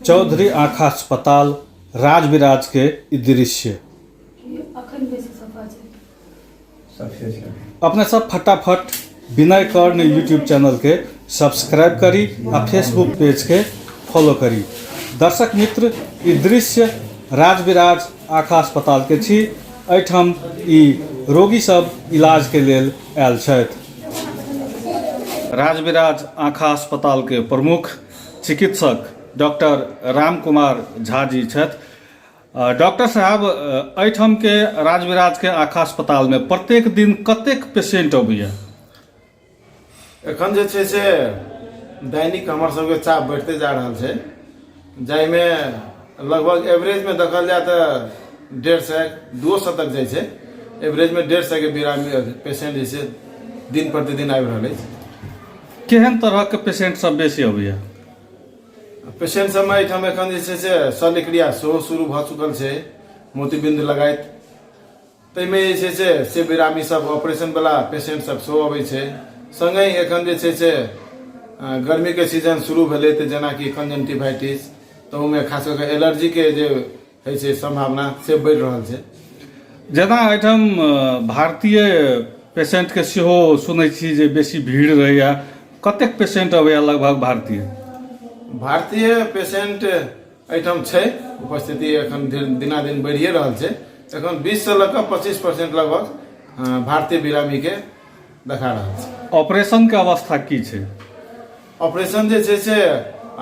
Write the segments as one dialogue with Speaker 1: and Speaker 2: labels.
Speaker 1: चौधरी आँखा अस्पताल राजविराज के ई दृश्य। अपने सब फटाफट विनय कर्ण यूट्यूब चैनल के सब्सक्राइब करी आ फेसबुक पेज के फॉलो करी। दर्शक मित्र, ई दृश्य राजविराज आँखा अस्पताल के छी। एहिठाम ई रोगी सब इलाज के लेल आयल छथि। राजविराज आँखा अस्पताल के प्रमुख चिकित्सक डॉक्टर राम कुमार झा जी छथि। डॉक्टर साहब, एहिठाम के राजविराज के आँखा अस्पताल में प्रत्येक दिन कतेक पेशेंट अबैया?
Speaker 2: एखन जे छै से दैनिक हमर सबके चाप बढ़िते जा रहल छै, जाहिमे लगभग एवरेजमे देखल जाय तऽ 150 200 तक जाइ छै। एवरेजमे 150के बिरामी पेशेंट जे छै दिन प्रतिदिन आबि रहल अछि।
Speaker 1: केहन तरहके पेशेंट सब बेसी अबैया?
Speaker 2: पेशेंट सबमे एहिठाम एखन जे छै से शल्यक्रिया सेहो शुरू भऽ चुकल छै, मोतीबिंदु लगाइत। ताहिमे जे छै से से बिरामी सब ऑपरेशनवला पेशेंट सब सेहो अबै छै। सङ्गहि एखन जे छै से गर्मीके सीजन शुरू भेलै तऽ जेनाकि कंजंक्टिवाइटिस, ताहूमे खास कऽ कऽ एलर्जीके जे होइ छै सम्भावना से बढ़ि रहल छै।
Speaker 1: जेना एहिठाम भारतीय पेशेंटके सेहो सुनै छी जे बेसी भीड़ रहैया, कतेक पेशेंट अबैया लगभग भारतीय?
Speaker 2: भारतीय पेशेंट एहिठाम छै उपस्थिति एखन दिनादिन बढ़िए रहल छै। एखन 20 से लऽ कऽ 25% लगभग भारतीय बिरामीके देखा रहल छै।
Speaker 1: ऑपरेशनके अवस्था की छै?
Speaker 2: ऑपरेशन जे छै से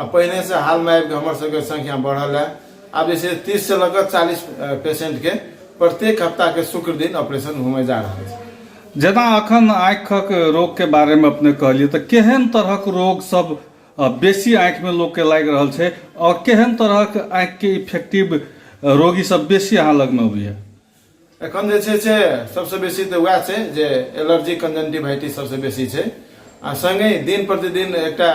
Speaker 2: पहिनेसँ हालमे आबि कऽ हमर सबके संख्या बढ़ल है। आब जे छै 30 से लऽ कऽ 40 पेशेंटके प्रत्येक हफ्ताके शुक्र दिन ऑपरेशन होमय जा रहल छै।
Speaker 1: जेना अखन आँखिक रोगके बारेमे अपने कहलियै, तऽ केहन तरहक रोग सब बेसी आँखिमे लोकके लागि रहल छै आओर केहन तरहक आँखिके इफेक्टिव रोगी सब बेसी अहाँ लगमे अबैया?
Speaker 2: एखन जे छै से सबसँ बेसी तऽ वएह छै जे एलर्जी कंजंक्टिवाइटिस सबसँ बेसी छै, आ सङ्गहि दिन प्रतिदिन एकटा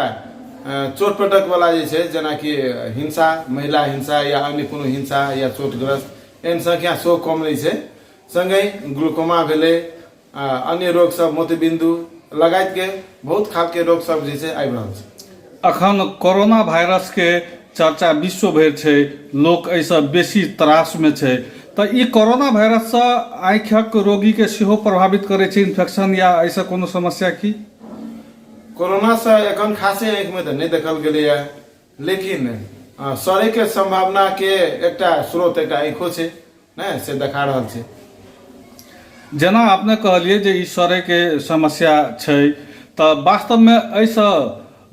Speaker 2: चोट पटक वाला जे छै, जेनाकि हिंसा, महिला हिंसा या अन्य कोनो हिंसा या चोटग्रस्त, एहन संख्या सेहो कम नहि छै। सङ्गहि ग्लूकोमा भेलै, अन्य रोग सब, मोतीबिंदु लगायतके बहुत खालके रोग सब जे छै आबि रहल छै।
Speaker 1: अखन कोरोना वायरसके चर्चा विश्व भरि छै, लोक एहिसँ बेसी त्रासमे छै, तऽ ई कोरोना वायरससँ आँखिक रोगीके सेहो प्रभावित करै छै इन्फेक्शन या एहिसँ कोनो समस्या की?
Speaker 2: कोरोनासँ एखन खासे आँखिमे तऽ नहि देखल गेलैए, लेकिन सड़ैके सम्भावनाके एकटा स्रोत एकटा आँखिओ छै ने, से देखा रहल छै।
Speaker 1: जेना अपने कहलियै जे ई सड़ैके समस्या छै, तऽ वास्तवमे एहिसँ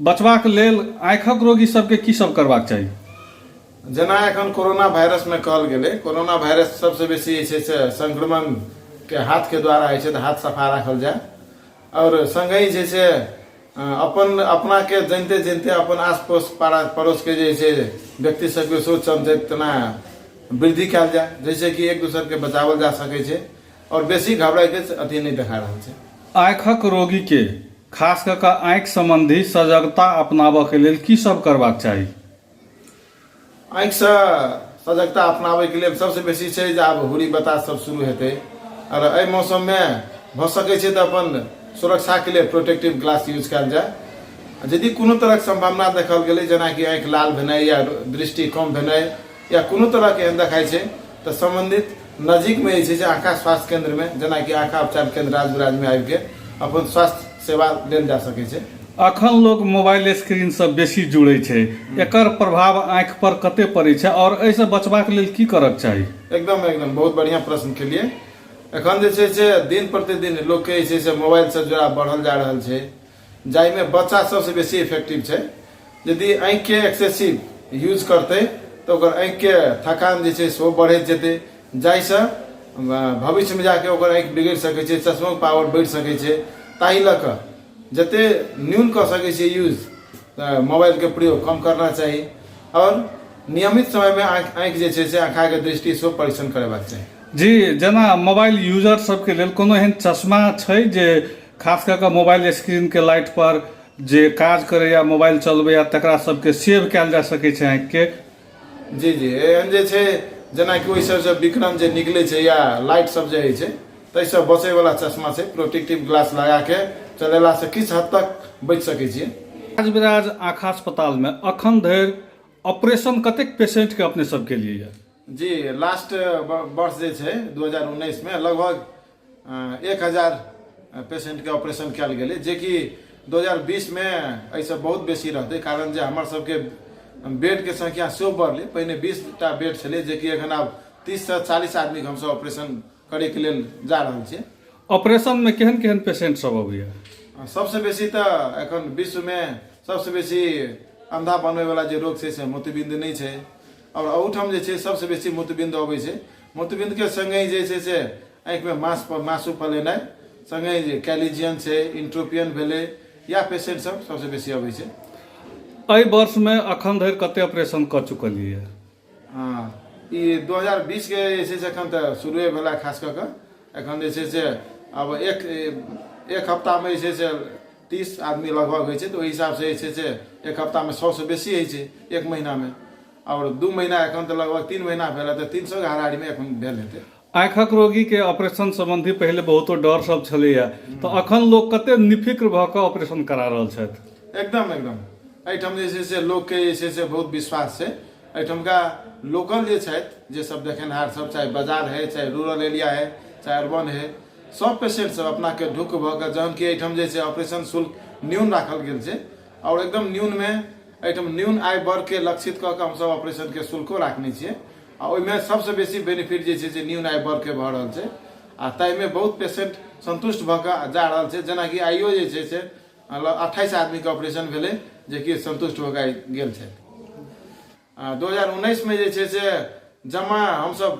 Speaker 1: बचबाक लेल आँखिक रोगी सबके की सब करबाक चाही?
Speaker 2: जेना एखन कोरोना वायरसमे कहल गेलै, कोरोना वायरस सबसँ बेसी जे छै से संक्रमणके हाथके द्वारा होइ छै, तऽ हाथ सफा राखल जाय आओर सङ्गहि जे छै अपन अपनाके जनिते जनिते अपन आस पड़ोस पाड़ा पड़ोसके जे छै व्यक्ति सबके सोच समझैत तेना वृद्धि कयल जाय, जाहिसँ कि एक दोसरके बचाओल जा सकै छै आओर बेसी घबराइके अथी नहि देखा रहल छै।
Speaker 1: आँखिक रोगीके खास कऽ कऽ आँखि सम्बन्धी सजगता अपनाबऽके लेल की सब करबाक चाही?
Speaker 2: आँखिसँ सजगता अपनाबैके लेल सबसँ बेसी छै जे आब हुरी बतास सब शुरू हेतै, आओर एहि मौसममे भऽ सकै छै तऽ अपन सुरक्षाके लेल प्रोटेक्टिव ग्लास यूज कयल जाय। यदि कोनो तरहक सम्भावना देखल गेलै, जेनाकि आँखि लाल भेनाइ या दृष्टि कम भेनाइ या कोनो तरहके एहन देखाइ छै, तऽ सम्बन्धित नजीकमे जे छै से आँखा स्वास्थ्य केन्द्रमे, जेनाकि आँखा उपचार केन्द्र राजविराजमे आबिके अपन स्वास्थ्य सेवा लेल जा सकै छै।
Speaker 1: अखन लोक मोबाइल स्क्रीनसँ बेसी जुड़ै छै, एकर प्रभाव आँखि पर कते पड़ै छै आओर एहिसँ बचबाक लेल की करक चाही?
Speaker 2: एकदम एकदम बहुत बढ़िआँ प्रश्न केलियै। एखन जे छै से दिन प्रतिदिन लोकके जे छै से मोबाइलसँ जुड़ाव बढ़ल जा रहल छै, जाहिमे बच्चा सबसँ बेसी इफेक्टिव छै। यदि आँखिके एक्सेसिव यूज करतै तऽ ओकर आँखिके थकान जे छै सेहो बढ़ैत जेतै, जाहिसँ भविष्यमे जाके ओकर आँखि बिगड़ि सकै छै, चश्मोके पावर बढ़ि सकै छै। ताहि लऽ कऽ जते न्यून कऽ सकै छियै यूज, मोबाइलके प्रयोग कम करना चाही आओर नियमित समयमे आँखि आँखि जे छै से आँखाके दृष्टि सेहो परीक्षण करेबाक चाही।
Speaker 1: जी, जेना मोबाइल यूजर सबके लेल कोनो एहन चश्मा छै जे खास कऽ कऽ मोबाइल स्क्रीनके लाइट पर जे काज करैया, मोबाइल चलबैया, तकरा सबके सेव कयल जा सकै छै आँखिके?
Speaker 2: जी जी, एहन जे छै जेनाकि ओहि सबसँ विकिरण जे निकलै छै या लाइट सब जे होइ छै, ताहिसँ बचैवला चश्मा छै। प्रोटेक्टिव ग्लास लगाके चलेलासँ किछु हद तक बचि सकै छियै।
Speaker 1: राजविराज आँखा अस्पतालमे अखन धरि ऑपरेशन कतेक पेशेंटके अपने सब केलियै यऽ?
Speaker 2: जी, लास्ट वर्ष जे छै 2019 मे लगभग 1000 पेशेंटके ऑपरेशन कयल गेलै, जेकि 2020मे एहिसँ बहुत बेसी रहतै, कारण जे हमर सबके बेडके संख्या सेहो बढ़लै। पहिने 20 टा बेड छलै, जेकि एखन आब 30सँ 40 आदमीके हमसब ऑपरेशन करैके लेल जा रहल छियै।
Speaker 1: ऑपरेशनमे केहन केहन पेशेंट सब अबैया?
Speaker 2: सबसँ बेसी तऽ एखन विश्वमे सबसँ बेसी अन्धा बनबैवला जे रोग छै से मोतीबिन्दु नहि छै। आओर एहूठाम जे छै सबसँ बेसी मोतीबिन्दु अबै छै। मोतीबिन्दुके सङ्गहि जे छै से आँखिमे मास मासु फलेनाइ, सङ्गहि जे कैलिजियन छै, इंट्रोपियन भेलै, या पेशेंट सब सबसँ बेसी अबै छै।
Speaker 1: एहि वर्षमे अखन धरि कते ऑपरेशन कऽ चुकलियै?
Speaker 2: हँ, ई 2020के जे छै से एखन तऽ शुरुए भेला। खास कऽ कऽ एखन जे छै से आब एक एक हफ्तामे जे छै से 30 आदमी लगभग होइ छै, तऽ ओहि हिसाबसँ जे छै से एक हफ्तामे 100सँ बेसी होइ छै एक महीनामे। आओर 2 महीना, एखन तऽ लगभग 3 महीना भेल, तऽ 300के हाराहारीमे एखन भेल हेतै।
Speaker 1: आँखिक रोगीके ऑपरेशन सम्बन्धी पहिले बहुतो डर सब छलैया, तऽ अखन लोक कते निफिक्र भऽ कऽ ऑपरेशन करा रहल छथि?
Speaker 2: एकदम एकदम। एहिठाम जे छै से लोकके जे छै से बहुत विश्वास छै। एहिठामका लोकल जे छथि, जे सब देखेनहार सब, चाहे बाजार है, चाहे रूरल एरिया है, चाहे अर्बन है, सब पेशेंट सब अपनाके ढुक भऽ कऽ, जहन कि एहिठाम जे छै ऑपरेशन शुल्क न्यून राखल गेल छै आओर एकदम न्यूनमे एहिठाम न्यून आय वर्गके लक्षित कऽ कऽ हमसब ऑपरेशनके शुल्को राखने छियै। आ ओहिमे सबसँ बेसी बेनिफिट जे छै से न्यून आय वर्गके भऽ रहल छै आ ताहिमे बहुत पेशेंट सन्तुष्ट भऽ कऽ जा रहल छै। जेनाकि आइयो जे छै से 28 आदमीके ऑपरेशन भेलै, जेकि सन्तुष्ट भऽ कऽ गेल छथि। 2019मे जे छै से जमा हमसब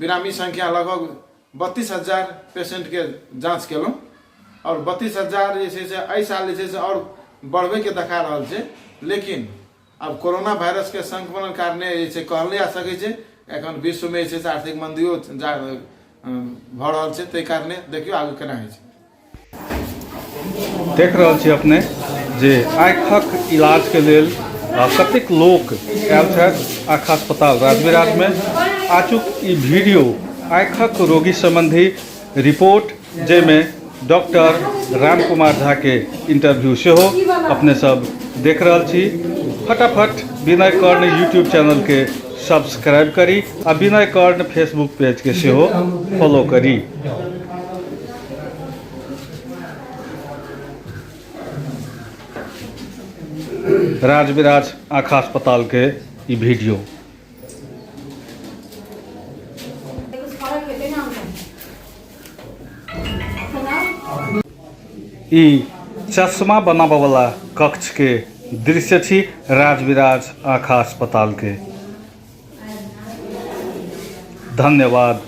Speaker 2: बिरामी संख्या लगभग 32,000 पेशेंटके जाँच केलहुँ आओर 32,000 जे छै से एहि साल जे छै से आओर बढ़बैके देखा रहल छै। लेकिन आब कोरोना वायरसके संक्रमण कारणे जे छै कहल नहि जा सकै छै। एखन विश्वमे जे छै से आर्थिक मंदियो जा भऽ रहल छै, ताहि कारणे देखियौ आगू केना होइ छै।
Speaker 1: देख रहल छी अपने जे आँखिक इलाजके लेल कतेक लोक आयल छथि आँख अस्पताल राजविराजमे। आजुक ई वीडियो आँखिक रोगी सम्बन्धी रिपोर्ट, जाहिमे डॉक्टर राम कुमार झाके इंटरव्यू सेहो अपने सब देख रहल छी। फटाफट विनय कर्ण यूट्यूब चैनलके सब्सक्राइब करी आ विनय कर्ण फेसबुक पेजके सेहो फॉलो करी। राजविराज आँखा अस्पतालके ई वीडियो। ई चश्मा बनाबऽवला कक्षके दृश्य छी राजविराज आँखा अस्पतालके। धन्यवाद।